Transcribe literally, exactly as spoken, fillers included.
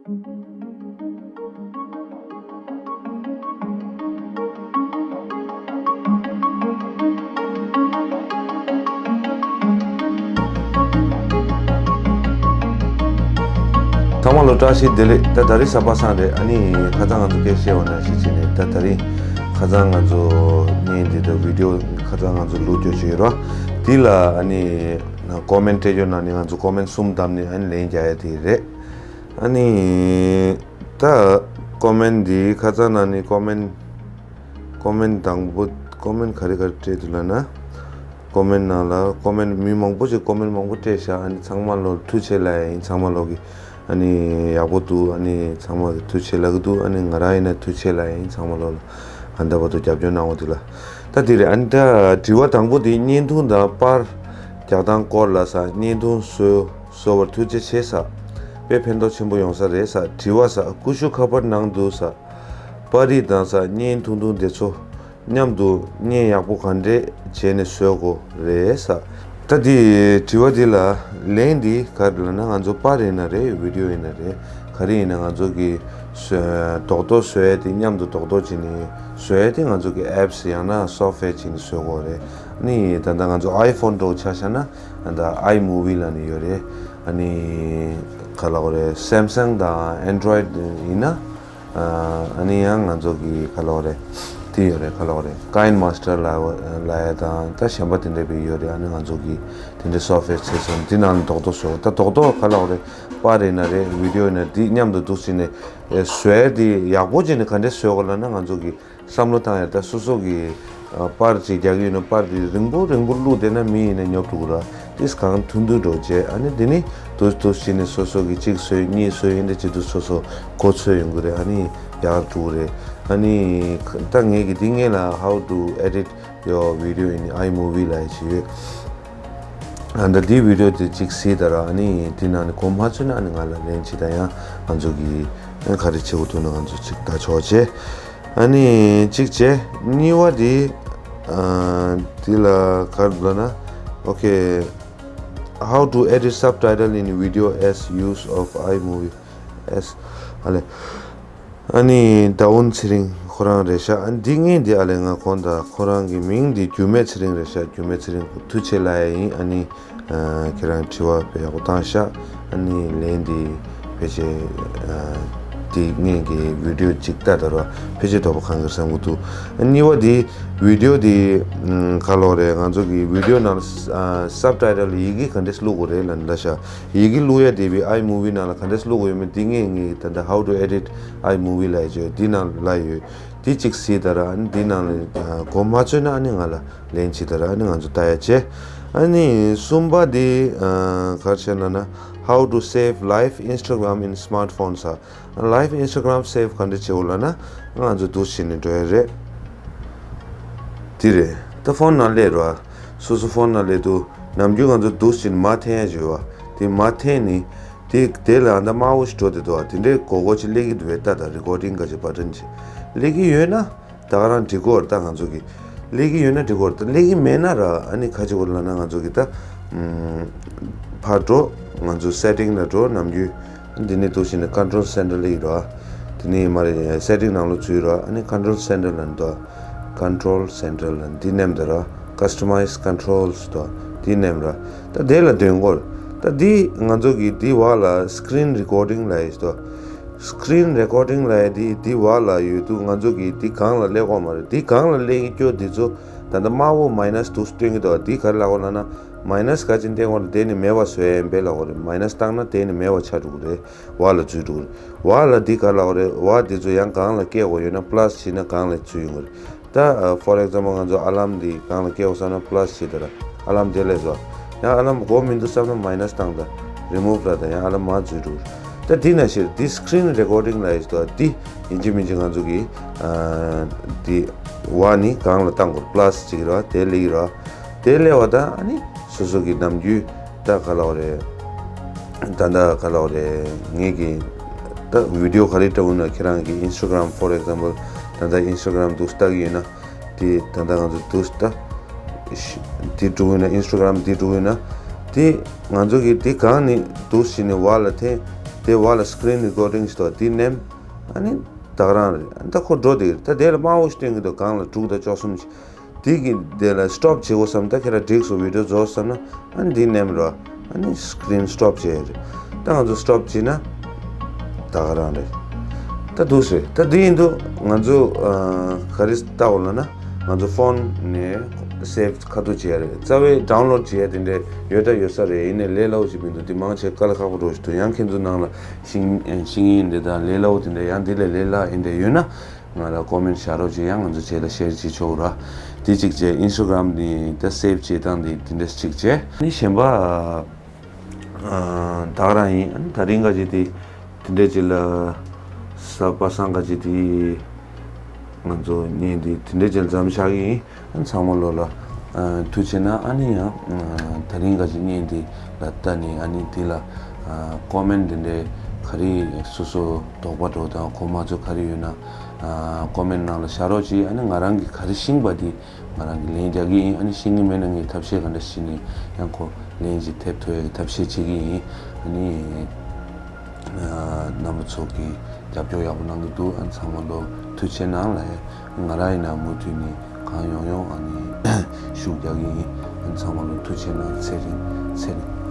ཚང་མ་ལ་བཀྲ་ཤིས་བདེ་ལེགས། ད་དེ་རིང་གཟའ་པ་སངས་རེད། ཨ་ནི་ཁ་སང་ང་ཚོ་སྐད་བཤད་པ་ནང་བཞིན་བྱས་ནས། ད་དེ་རིང་ཁ་སང་ང་ཚོ་བརྙན་འདི་དང་བི་ཌི་ཡོ་ཁ་སང་ང་ཚོ་བླུགས་རྒྱུ་ཅིག་ཡོད་རེད་བ། འདི་ལ་ཨ་ནི་ཀོ་མེན་ཊི་སྤྲད་རྒྱུ་ནང་ནས་ང་ཚོ་ཀོ་མེན་ཊི་གསུམ་བདམས་ནས་ཨ་ནི་ལན་རྒྱག་ཡ་དེ་རེད། ཨ་ནི་ད་ཀོ་མེན་ཊི་འདི་ཁ་སང་ནང་ནས་ཀོ་མེན་ཊི་ཀོ་མེན་ཊི་དང་པོ། ཀོ་མེན་ཊི་ག་རེ་ག་རེ་སྤྲད་འདུག་ལབ་ན། ཀོ་མེན་ཊི་ནང་ལ་ཀོ་མེན་ཊི་མི་མང་པོ་ཞིག་ཀོ་མེན་ཊི་མང་པོ་སྤྲད་ཤག་ཨ་ནི་ཚང་མ་ལོ་ཐུགས་རྗེ་ཆེ་ལབ་ཡ་ཡིན། ཚང་མ་ལོ་གི་ཨ་ནི་ཡག་པོ་འདུག་ཨ་ནི་ཚང་མ་གི་ཐུགས་རྗེ་ཆེ་ལབ་ཀྱི་འདུག་ཨ་ནི་ང་རང་ཡིན་ན་ཐུགས་རྗེ་ཆེ་ལབ་ཡ་ཡིན། ཚང་མ་ལོ་ལ་ཨ་འདྲ་བར་དུ་རྒྱབ་སྐྱོར་གནང་བ་འདུག་ལ། ད་དེ་རེད། ཨ་ནི་ད་དྲི་བ་དང་པོ་དེ་བརྙན་ཐུང་དང་པར་རྒྱག་སྟངས་སྐོར་ལ་ས། བརྙན་ཐུང་བཟོ་བཟོ་བར་ཐུགས་རྗེ་ཆེ་ས། དཔེ་ཕན་ཐོགས་ཆེན་པོ་ཡོང་ས་རེད་ས། དྲི་བ་ས། ཀུ་ཤུ་ཁ་པར་ནང་དུ་ས། པར་རིས་དང་ས། བརྙན་ཐུང་ཐུང་དེ་ཚོ་མཉམ་དུ་བརྙན་ཡག་པོ་ག་འདྲས་བྱས་ནས་བཟོ་དགོས་རེད་ས། ད་དེ་དྲི་བ་འདི་ལ་ལན་འདི་ག་རེ་ལབ་ན། ང་ཚོ་པར་ཡིན་ན་རེད། བི་ཌི་ཡོ་ཡིན་ན་རེད། ག་རེ་ཡིན་ན་ང་ཚོ་གི་བཟོ་རྡོག་རྡོག་བཟོ་ཡ་དེ། མཉམ་དུ་རྡོག་རྡོག་བྱས་ནས་བཟོ་ཡ་དེ་ང་ཚོ་གི་ཨེབ་སི་ཡང་ན་སོབ་ཝེར་བྱས་ནས་བཟོ་དགོས་རེད། ཨ་ནི་ད་ལྟ་ང་ཚོ་ཨའི་ཕོན་འདྲ་བོ་ཆ་བཞག་ན། ད་ལྟ་ཨའི་མུ་བི་ལབ་ནས་ཡོད་རེད། ཨ་ནི་ག་ལབ་དགོས་རེད། སེམ་སང་དང་ཨན་ཌོ་རོ་ཡིཌ་ཡིན་ན། ཨ་ནི་ཡང་ང་ཚོ་གི་ག་ལབ་དགོས་རེད། དེ་ཡོད་རེད། ག་ལབ་དགོས་རེད། ཀའིན་མཱ་སི་ཊར་ལབ་ལབ་ཡ་དང་ད་གཞན་པ་དེ་འདྲ་བའི་ཡོད་རེད། ཨ་ནི་ང་ཚོ་གི་དེ་འདྲའི་སོབ་ཝེར་ཚད་སོང་དེ་ནང་ལ་རྡོག་རྡོག་བཟོ། ད་རྡོག་རྡོག་ག་ལབ་དགོས་རེད། པར་ཡིན་ན་རེད། བི་ཌི་ཡོ་ཡིན་ན། དེ་མཉམ་དུ་འདུག་སེ་བྱས་ནས་བཟོ་ཡ་དེ་ཡག་པོ་བྱས་ནས་ག་འདྲས་བཟོ་དགོས་ལབ་ན། ང་ཚོ་གི་བསམ་བློ་བཏང་ཡ། ད་སོ་སོ་གི་ཨ་པར་ཅིག་རྒྱག་གི་ཡོད་ན་པར་དེ་རིང་པོ་རིང་པོ་བླུགས་བསྡད་ན་མི་ཡིན་ན་ཉོབ་འགྲོ་གི་ར། ཏིས་གང་ཐུང་ཐུང་འགྲོ་བྱས། ཨ་ནི་དེ་ནི་དུས་དུས་ཕྱིན་ནས་སོ་སོ་གི་གཅིག་བཟོས་གཉིས་བཟོས་ཡིན་དེ་བྱེད་དུས་སོ་སོ་གོ་ཚོད་ཡོང་གི་རེད། ཨ་ནི་ཡག་འགྲོ་གི་རེད། ཨ་ནི་ད་ངས་གི་དེ་ངས་ལ་how to edit your video in iMovie ལབ་ཡ་ཅིག་ཡོད། ཨ་ད་དེ་བི་ཌི་ཡོ་དེ་གཅིག་གཟིགས་དང་ར། ཨ་ནི་དེ་ནང་ནས་གོ་མ་ཚོད་ན་ཨ་ནི་ང་ལ་ལན་ཅིག་ད། ཡང་ང་ཚོ་གི་ཨ་ག་རེ་བྱེད་དགོས་འདུག་ན་ང་ཚོ་གཅིག་ད་ཆོག་བྱས། ཨ་ནི་གཅིག་བྱས། གཉིས་པ་དེ་ཨ་དེ་ལ་ག་རེ་ལབ་ན། Okay, how to edit subtitle in video as use of iMovie as ཨ་ལས། ཨ་ནི་ཟླ་བོ་ཚེ་རིང་ཁོ་རང་རེད་ཤག་ཨ་འདི་ངས་འདི་ཨ་ལས་ང་ཁོང་དང་ཁོ་རང་གི་མིང་འདི་འགྱུར་མེད་ཚེ་རིང་རེད་ཤག་འགྱུར་མེད་ཚེ་རིང་ཐུགས་རྗེ་ཆེ་ལབ་ཡ་ཡིན། ཨ་ནི་ཨ་ཁྱེད་རང་དྲི་བ་དཔེ་ཡག་པོ་བཏང་ཤག་ཨ་ནི་ལན་འདི་ཕལ་ཆེར་ཨ་འདི་ངས་ཀྱི་བི་ཌི་ཡོ་གཅིག་ལྟ་དར་བ་ཕལ་ཆེར་དོགས་པ་གང་གི་བསམ་གི་འདུག་ཨ་གཉིས་པ་འདི་བི་ཌི་ཡོ་འདི་ཨ་ག་ལབ་དགོས་རེད། ང་ཚོ་གི་བི་ཌི་ཡོ་ནང་ཨ་སབ་ཊའི་ཊལ་ཡི་གེ་ག་འདྲས་བླུག་དགོས་རེད་ལབ་ལབ་ཤག་ཡི་གེ་བླུག་ཡ་དེ་བི་ཨའི་མུ་བི་ནང་ལ་ག་འདྲས་བླུག་དགོས་ཡོད་མེད་འདི་ངས་ངས་ད་ལྟ་how to edit iMovie ལབ་ཡ་ཅིག་འདི་ནང་ལ་ཡོད། འདི་གཅིག་གཟིགས་དང་ར། ཨ་ནི་འདི་ནང་ལ་གོ་མ་ཚོད་ན་ཨ་ནི་ང་ལ་ལན་བྱེད་དང་ར། ཨ་ནི་ང་ཚོ་ལྟ་ཡ་བྱེད། ཨ་ནི་གསུམ་པ་འདི་ག་རེ་བྱས་ན་ན། How to save live Instagram in smartphone ས། Live Instagram save ག་འདྲས་བྱེད་དགོས་ལབ་ན་ང་ཚོ་འདུག་སེ་བྱས་ནས་འགྲོ་ཡ་རེད། འདི་རེད། ད་ཕོན་ནང་སླེབས་ར། སོ་སོ་ཕོན་ནང་སླེབས་དུས་ནམ་རྒྱུན་ང་ཚོ་འདུག་སེ་བྱས་ནས་མར་འཐེན་ཡ་ཅིག་ཡོད་བ། དེ་མར་འཐེན་ནས་དེ་དེ་ལ་ཨ་ད་དམར་པོ་ཞིག་འགྲོ་བསྡད་འདུག་བ། དེ་འདྲའི་སྒོར་སྒོར་ཅིག་སླེབས་ཀྱི་འདུག་བས། ད་ད་རི་ཀོར་ཌིང་ག་ཅིག་བ་ཊན་ཅིག་སླེབས་ཀྱི་ཡོད་ན་ད་ག་རང་འགྲིག་གི་རེད། ད་ང་ཚོ་གི་སླེབས་ཀྱི་ཡོད་ན་འགྲིག་གི་རེད། ད་སླེབས་ཀྱི་མེད་ན་ར། ཨ་ནི་ག་ཅིག་དགོས་ལབ་ན་ང་ཚོ་གི་ད་ཕར་འགྲོ། ང་ཚོ་སེ་ཊིང་ལ་འགྲོ། ནམ་རྒྱུན་འདི་ནས་འདུག་སེ་བྱས་ནས་ཀོན་ཊོལ་སེན་ཊར་སླེབས་ཀྱི་རེད་བ། དེ་ནས་མར་སེ་ཊིང་ནང་ལོགས་འཛུལ་ར། ཨ་ནི་ཀོན་ཊོལ་སེན་ཊར་ལབ་འདུག་བ། ཀོན་ཊོལ་སེན་ཊར་ལབ་འདི་མནན་དང་ར། Customize controls འདུག་བ། འདི་མནན་ར། ད་དེ་ལ་འདོན་དགོས། ད་འདི་ང་ཚོ་གི་འདི་བར་ལ་སི་ཀི་རིན་རི་ཀོར་ཌིང་ལབ་ཡ་ཞིག་འདུག་བ། སི་ཀི་རིན་རི་ཀོར་ཌིང་ལབ་ཡ་འདི་འདི་བར་ལ་ཡོད་དུས་ང་ཚོ་གི་འདི་སྒང་ལ་སླེབས་ཀྱི་ཡོད་མ་རེད། འདི་སྒང་ལ་སླེབས་ཀྱི་ཡོད་འདི་ཚོ་ད་ལྟ་དམར་པོ་མའི་ནས་འདུག་སྟོན་གྱི་འདུག་བ། འདི་ག་རེ་ལབ་དགོས་ལབ་ན། མའི་ནས་ག་ཅིག་བསྟན་དགོས་ན་དེ་ནི་མེད་པ་བཟོ་ཡ་ཡིན་པས་ལབ་དགོས་རེད། མའི་ནས་བཏང་ན་དེ་ནི་མེད་པ་ཆགས་འགྲོ་གི་རེད། བར་ལ་འཛུལ་འགྲོ་གི་རེད། བར་ལ་འདི་ག་རེ་ལབ་དགོས་རེད། བར་འདི་ཚོ་ཡང་སྒང་ལ་སྐྱེལ་དགོས་ཡོད་ན་པ་ལ་སི་བྱས་ན་སྒང་ལ་འཛུལ་ཡོང་གི་རེད། ད་ཨ་for example ང་ཚོ་ཨ་ལམ་འདི་སྒང་ལ་སྐྱེལ་དགོས་བསམ་ན་པ་ལ་སི་བྱས་དང་ར། ཨ་ལམ་དེ་སླེབས་སོང་། ཡང་ཨ་ལམ་དགོས་མི་འདུག་བསམ་ན་མའི་ནས་བཏང་དང་རི་མུ་ཝི་ར་དང་ཡང་ཨ་ལམ་མར་འཛུལ་འགྲོ་གི་རེད། ད་འདི་ནང་བཞིན་འདི་སི་ཀི་རིན་རི་ཀོར་ཌིང་ལབ་ཡ་ཞིག་འདུག་བ། འདི་ཡིན་གཅིག་མིན་གཅིག་ང་ཚོ་གི་ཨ་འདི་བར་ནི་སྒང་ལ་བཏང་དགོས་རེད། པ་ལ་སི་ཅིག་ར་དེ་སླེབས་ཀྱི་ར། དེ་སླེབས་པ་དང་ཨ་ནི་སོ་སོ་གི་ནམ་རྒྱུན་ད་ག་རེ་ལབ་དགོས་རེད། ད་ད་ག་རེ་ལབ་དགོས་རེད། ངེད་ཀྱི་ད་བི་ཌི་ཡོ་ག་རེ་བལྟས་ཡོད་ན་ཁྱེད་རང་གི་ཨིན་སི་ཊ་གྷི་རམ་for example ད་ད་ཨིན་སི་ཊ་གྷི་རམ་འདུག་སེ་ལྟ་གི་ཡོད་ན། དེ་ད་ལྟ་ང་ཚོ་འདུག་སེ་ལྟ། དེ་འགྲོ་གི་ཡོད་ན་ཨིན་སི་ཊ་གྷི་རམ་དེ་འགྲོ་གི་ཡོད་ན། དེ་ང་ཚོ་གི་དེ་སྒང་ནས་འདུག་སེ་བྱས་ནས་བར་ལ་འཐེན། དེ་བ་ལ་screen recording ཞིག་འདུག་དེ་ནེམ། ཨ་ནི་ད་ག་རང་རེད། ཨ་ནི་ད་ཁོ་འགྲོ་དེ་རེད། ད་དེ་ལ་དམར་པོ་ཞིག་སྟོན་གྱི་འདུག་སྒང་ལ་དྲུག་དང་བཅུ་གསུམ་ཞིག་དེ་གི་དེ་ལ་stop བྱེད་དགོས་བསམ། ད་ཁྱེད་རང་འགྲིག་སོང་video རྫོགས་བསམ་ན། ཨ་ནི་འདི་ནེམ་རོ། ཨ་ནི་screen stop བྱས་རེད། ད་ང་ཚོ་stop བྱས་ན་ད་ག་རང་རེད། ད་འདུག་སེ་ད་འདི་ཡིན་འདུག་ང་ཚོ་ཨ་ག་རེ་ལྟ་འོ་ལ་ན། ང་ཚོ་phone ནས་save ཁ་ཐུག་བྱས་རེད། རྩ་བའི་download བྱས་དེ་འདྲ་ཡོད་ད་ཡོད་ས་རེད། ཡིན་ནའི་ལས་སླ་པོ་ཅིག་མི་འདུག་འདི་མང་ཆེ་དཀའ་ལས་ཁག་པོ་འགྲོ་ཞིག་འདུག་ཡང་ཁྱེད་ཚོ་ནང་ལ་ཤེས་ཤེས་ཡིན་འདི་དང་ལས་སླ་པོ་དེ་འདྲ་ཡང་འདི་ལས་ལས་སླ་ཡིན་འདྲ་ཡོད་ན། ང་ལ་comment བཞག་རོགས་བྱེད། ཡང་ང་ཚོ་བྱས་ལ་share བྱེད་ཆོག་ར། དེ་གཅིག་བྱས། Instagram ནི་ད་save བྱེད་སྟངས་དེ་དེ་འདྲས་གཅིག་བྱས། ནི་གཞན་པ་ཨ་ད་ག་རང་ཡིན། ཨ་ནི་ད་རིང་ག་ཅིག་དེ་དེ་འདྲས་ཅིག་ལ་ས་པ་སང་ག་ཅིག་དེ་ང་ཚོ་གཉིས་དེ་དེ་འདྲས་ཅིག་མཚམས་བཞག་གི་ཡིན། ཨ་ནི་ཚང་མ་ལོ་ལ་ཨ་ཐུགས་རྗེ་གནང་། ཨ་ནི་ཡང་ཨ་ད་རིང་ག་ཅིག་བརྙན་འདི་ལ་ལྟ་ནི་ཨ་ནི་འདི་ལ་ཨ་comment འདི་འདྲའི་ག་རེ་སོ་སོ་དོགས་པ་འགྲོ་དང་གོ་མ་ཚོད་ག་རེ་ཡོད་ན་ཨ་comment ནང་ལ་བཞག་རོགས་གྱིས། ཨ་ནི་ང་རང་གི་ག་རེ་ཤེས་པ་འདི་ང་རང་གི་ལན་རྒྱག་གི་ཡིན། ཨ་ནི་ཤེས་ཀྱི་མེད་ན་ངས་ཐབས་ཤེས་ག་འདྲ་ཞིག་ནི་ཡང་ཁོ་ལན་ཅིག་ཐེབས་ཐུབ་ཡག་གི་ཐབས་ཤེས་བྱེད་ཀྱི་ཡིན། ཨ་ནི། རྣམ་པ་ཚོ་གིས་རྒྱབ་སྐྱོར་ཡག་པོ་གནང་གི་འདུག་ཨ་ཚང་མ་ལོ་ཐུགས་རྗེ་གནང་ལ། ང་རང་ཡིན་ན་མུ་མཐུད་ནས་གང་ཡོང་ཡོང་ཨ་ནི་ཤུགས་རྒྱག་གི་ཡིན། ཨ་ཚང་མ་ལོ་ཐུགས་རྗེ་གནང་། ཚེ་རིང་ཚེ་རིང་།